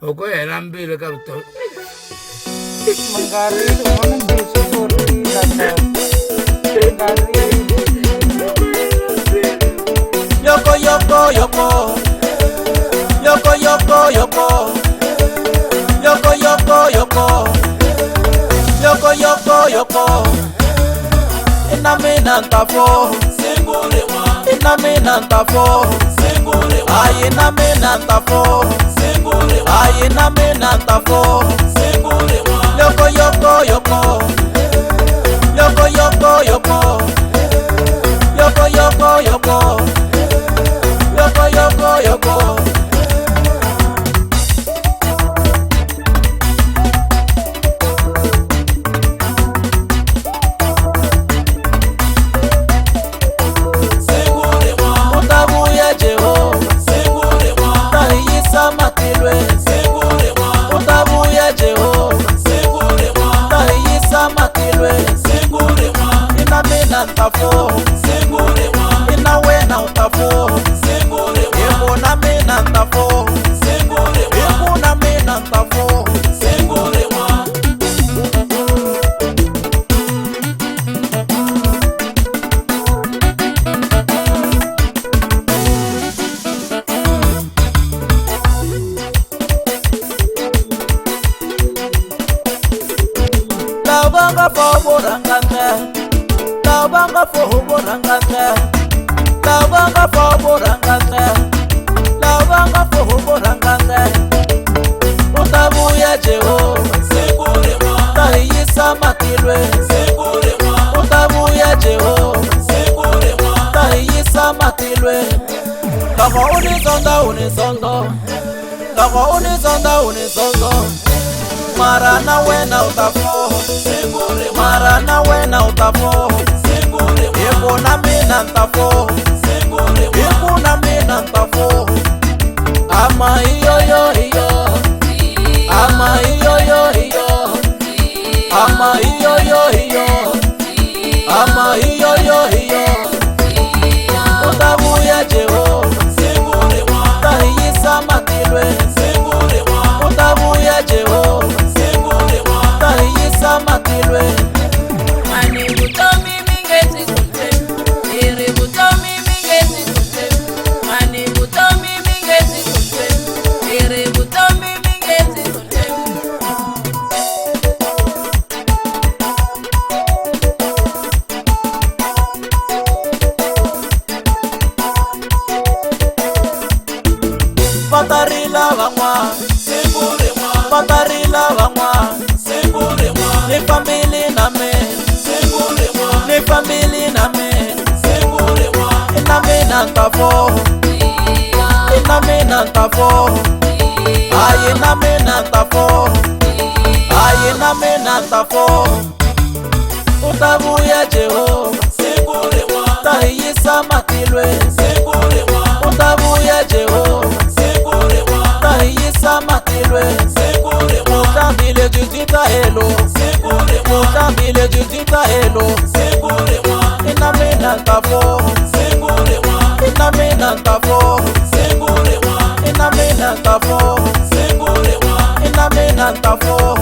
Loko hela mbilu ka vutomi. Mi nga rili n'wana ntiyiso swo rila mi nga rili. Yoko yoko yoko Yoko yoko yoko Yoko yoko yoko Yoko yoko yoko Ina mina nta fo Ina mina nta fo Ayi na mina nta fo Ayi na mina nta fo Yoko yoko yoko Yoko yoko yoko Yoko yoko yoko Yoko yoko yoko U ta vuya Jehovha ta hi yisa matilweni U ta vuya Jehovha ta hi yisa matilweni Ina mina ni ta fuma Ina wena u ta fuma Hi ku na mina ni ta fuma Hi ku na mina ni ta fuma Lava nga fa vo rhanga ndlela Lava nga fa vo rhanga ndlela Lava nga fa vo rhanga ndlela Lava nga fa vo rhanga ndlela U ta vuya Jehovha ta hi yisa matilweni U ta vuya Jehovha ta hi yisa matilweni Loko u ni zonda u ni zondo Loko u ni zonda u ni zondo Mara na wena u ta fo Mara na wena u ta fo Hi ku na mina ni ta fo Hi ku na mina ni ta fo Ama iyo yo iyo Ama iyo yo iyo Ama iyo yo iyo Ama iyo yo iyo U ta vuya Jehovha ta hi yisa matilweni U ta vuya Jehovha ta hi yisa matilweni Mani vutomi mi nge byi khulukeli hi ri vutomi mi nge byi khulukeli mani vutomi mi nge byi khulukeli hi ri vutomi mi nge byi khulukeli. Va ta rila van'wana Va ta rila van'wana Ni fambile na mina Ni fambile na mina Ina mina ni ta fo Ina mina ni ta fo Ayi na mina ni ta fo Ayi na mina ni ta fo U ta vuya Jehovha ta hi yisa matilweni U ta vuya Jehovha ta hi yisa matilweni Vuhlambi lebyi byi ta helo Vuhlambi lebyi byi ta helo Ina mina ni ta fo Ina mina ni ta fo Ina mina ni ta fo Ina mina ni ta fo.